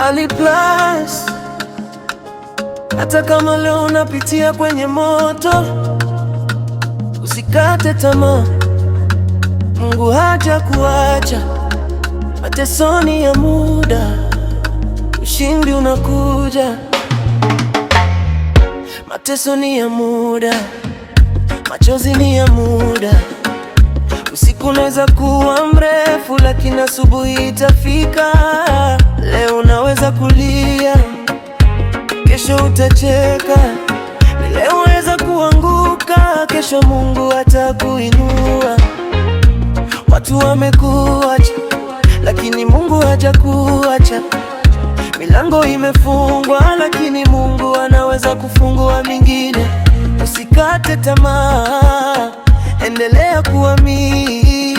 Ali Plus, hata kama leo unapitia kwenye moto, usikate tamaa. Mungu hajakuacha. Mateso ni ya muda, ushindi unakuja. Mateso ni ya muda, machozi ni ya muda. Usiku unaweza kuwa mrefu, lakini asubuhi itafika. Leo unaweza kulia, kesho utacheka. Leo unaweza kuanguka, kesho Mungu atakuinua. Watu wamekuacha, lakini Mungu hajakuacha. Milango imefungwa, lakini Mungu anaweza kufungua mingine. Usikate tamaa, endelea kuamini.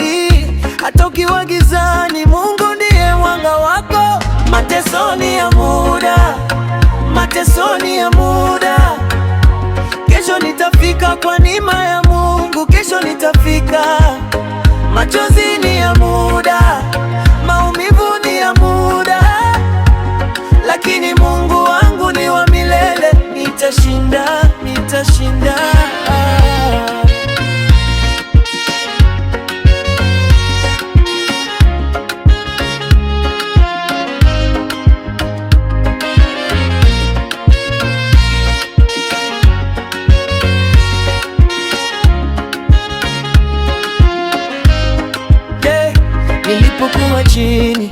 Hata ukiwa gizani, Mungu ndiye mwanga wako. Mateso ni ya muda, mateso ni ya muda. Kesho nitafika kwa neema ya Mungu, kesho nitafika. Machozi ni ya muda, maumivu ni ya muda, lakini Mungu wangu ni wa milele. Nitashinda, nitashinda. Yeah. Nilipokuwa chini,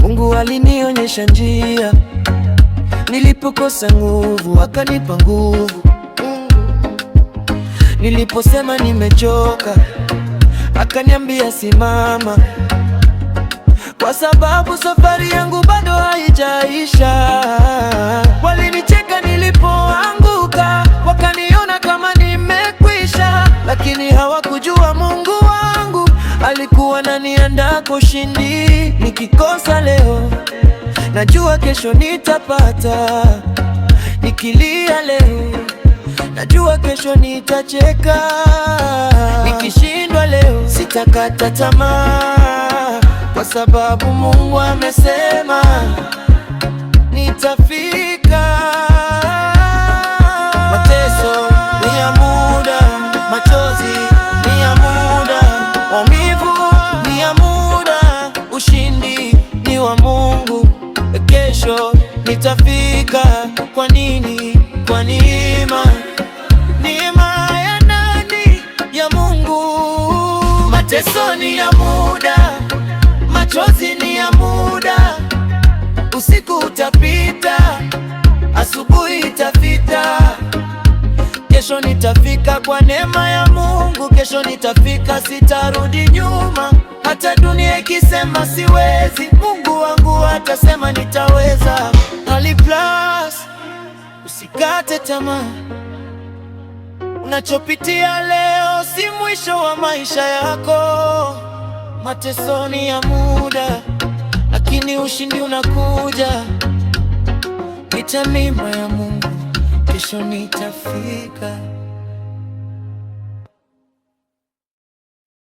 Mungu alinionyesha njia. Nilipokosa nguvu, akanipa nguvu. Niliposema nimechoka, akaniambia simama, kwa sababu safari yangu bado haijaisha. Walinicheka nilipoanguka, wakaniona kama nimekwisha, lakini hawakujua Mungu wangu alikuwa ananiandaa kwa ushindi. Nikikosa leo, najua kesho nitapata. Nikilia leo, najua kesho nitacheka. Nikishindwa leo, sitakata tamaa, kwa sababu Mungu amesema nitafika. Mateso ni ya muda, machozi ni ya muda, maumivu ni ya muda, ushindi ni wa Mungu. Kesho nitafika. Kwa nini? Kwa neema. Neema ya nani? Ya Mungu. Mateso ni ya muda, machozi ni ya muda, usiku utapita, asubuhi itafika. Kesho nitafika kwa neema ya Mungu, kesho nitafika, sitarudi nyuma. Hata dunia ikisema siwezi, Mungu wangu atasema nitaweza. Ali Plus, usikate tamaa. Unachopitia leo si mwisho wa maisha yako. Mateso ni ya muda, lakini ushindi unakuja. Ita neema ya Mungu, kesho nitafika.